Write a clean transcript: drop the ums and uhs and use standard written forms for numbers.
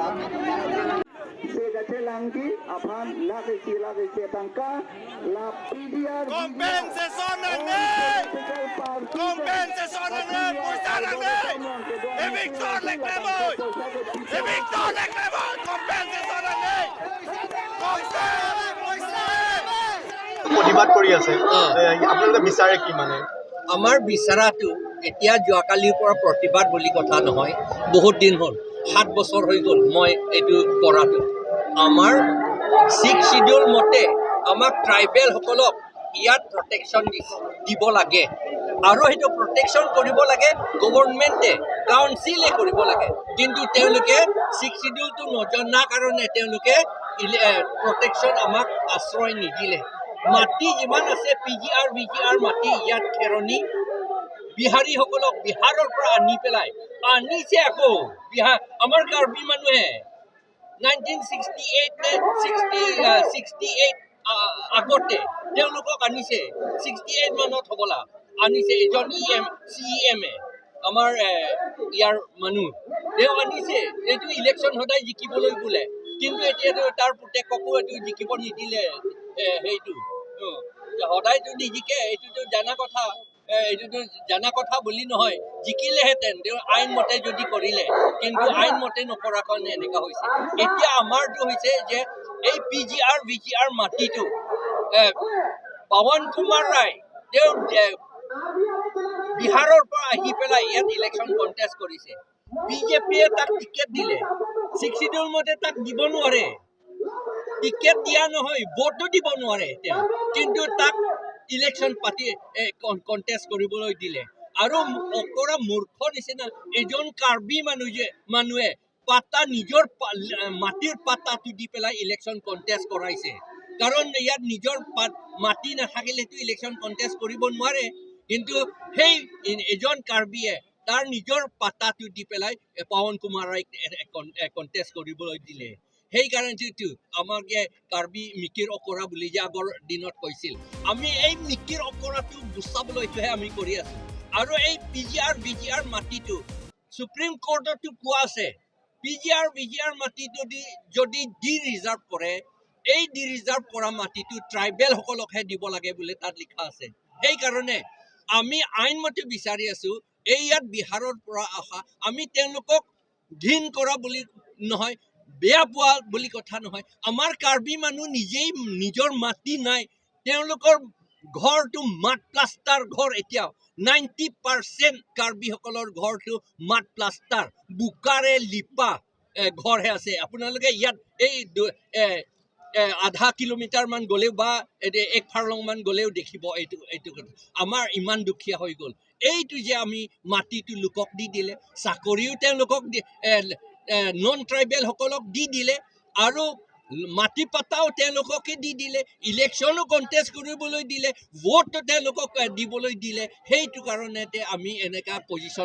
Se ka langki aphan la ke si la ke se tangka la PGR. Compensation নেই, compensation নেই, পয়সা নেই। Eviction লেখলেবই, eviction লেখলেবই, compensation নেই। প্ৰতিবাদ কৰি আছে, আপোনালোকে বিচাৰে কি মানে? আমাৰ বিচৰাটো এতিয়া যোৱাকালিৰ পৰা প্ৰতিবাদ বুলি কথা নহয়, বহুত দিন হ'ল, 7 বছৰ হৈ গ'ল মই এইটো কৰাটো। আমাৰ ছিক্স চিডিউল মতে আমাক ট্ৰাইবেলসকলক ইয়াত প্ৰটেকশ্যন দিব লাগে আৰু সেইটো প্ৰটেকশ্যন কৰিব লাগে গভৰ্ণমেণ্টে, কাউন্সিলে কৰিব লাগে। কিন্তু তেওঁলোকে ছিক্স চিডিউলটো নজনা কাৰণে তেওঁলোকে প্ৰটেকশ্যন আমাক আশ্ৰয় নিদিলে। মাটি যিমান আছে, পিজিআৰ, ভিজিআৰ মাটি ইয়াত খেৰণি বিহাৰীসকলক বিহাৰৰ পৰা আনি পেলাই আনিছে। আকৌ বিহাৰ আমাৰ কাৰ্বি মানুহে 1968 নে 68 আগতে তেওঁলোকক আনিছে, 68 মানত হ'বলা আনিছে। এজন E M, C M A আমাৰ ইয়াৰ মানুহ, তেওঁ আনিছে। এইটো ইলেকশ্যন সদায় জিকিবলৈ বোলে, কিন্তু এতিয়াতো তাৰ পুতেককো এইটো জিকিব নিদিলে। সেইটো সদায়তো নিজিকে, এইটোতো জানা কথা। এইটোতো জানা কথা বুলি নহয়, জিকিলেহেঁতেন তেওঁ আইনমতে যদি কৰিলে, কিন্তু আইনমতে নকৰাৰ কাৰণে এনেকুৱা হৈছে। এতিয়া আমাৰটো হৈছে যে এই পিজিআৰ, ভিজিআৰ মাটিটো পৱন কুমাৰ ৰায় তেওঁ বিহাৰৰ পৰা আহি পেলাই ইয়াত ইলেকশ্যন কণ্টেষ্ট কৰিছে। বিজেপিয়ে তাক টিকেট দিলে। ছিক্স চিডিউল মতে তাক দিব নোৱাৰে, টিকেট দিয়া নহয়, ভোটো দিব নোৱাৰে তেওঁ। কিন্তু তাক ইলেকশ্যন পাতি কণ্টেষ্ট কৰিবলৈ দিলে আৰু অকৰা মূৰ্খ নিচিনা এজন কাৰ্বি মানুহ যে মানুহে পাতা নিজৰ মাটিৰ পাতাটো দি পেলাই ইলেকশ্যন কণ্টেষ্ট কৰাইছে। কাৰণ ইয়াত নিজৰ মাটি নাথাকিলেতো ইলেকশ্যন কণ্টেষ্ট কৰিব নোৱাৰে। কিন্তু সেই এজন কাৰ্বিয়ে তাৰ নিজৰ পাতাটো দি পেলাই পৱন কুমাৰ ৰায়ক কণ্টেষ্ট কৰিবলৈ দিলে। সেইকাৰণেতো আমাক কাৰ্বি মিকিৰ অকৰা বুলি যে আগৰ দিনত কৈছিল, আমি এই মিকিৰ অকৰাটো গুচাবলৈহে আমি কৰি আছো। আৰু এই পিজিআৰ, ভিজিআৰ মাটিটো সুপ্ৰিম কোৰ্টতো কোৱা আছে, পিজিআৰ, ভিজিআৰ মাটিটো দি যদি ডি ৰিজাৰ্ভ কৰে, এই ডি ৰিজাৰ্ভ কৰা মাটিটো ট্ৰাইবেলসকলকহে দিব লাগে বুলি তাত লিখা আছে। সেইকাৰণে আমি আইনমতে বিচাৰি আছো। এই ইয়াত বিহাৰৰ পৰা অহা, আমি তেওঁলোকক ঘিণ কৰা বুলি নহয়, বেয়া পোৱা বুলি কথা নহয়। আমাৰ কাৰ্বি মানুহ নিজেই নিজৰ মাটি নাই, তেওঁলোকৰ ঘৰটো মাড প্লাষ্টাৰ ঘৰ। এতিয়াও 90% কাৰ্বিসকলৰ ঘৰটো মাড প্লাষ্টাৰ, বোকাৰে লিপা ঘৰহে আছে। আপোনালোকে ইয়াত এই আধা কিলোমিটাৰমান গ'লেও বা এক ফাৰলংমান গ'লেও দেখিব এইটো কথা। আমাৰ ইমান দুখীয়া হৈ গ'ল এইটো যে আমি মাটিটো লোকক দি দিলে, চাকৰিও তেওঁলোকক নন ট্ৰাইবেলসকলক দি দিলে আৰু মাটি পাতাও তেওঁলোককে দি দিলে, ইলেকশ্যনো কণ্টেষ্ট কৰিবলৈ দিলে, ভোটো তেওঁলোকক দিবলৈ দিলে। সেইটো কাৰণতে আমি এনেকুৱা পজিশ্যন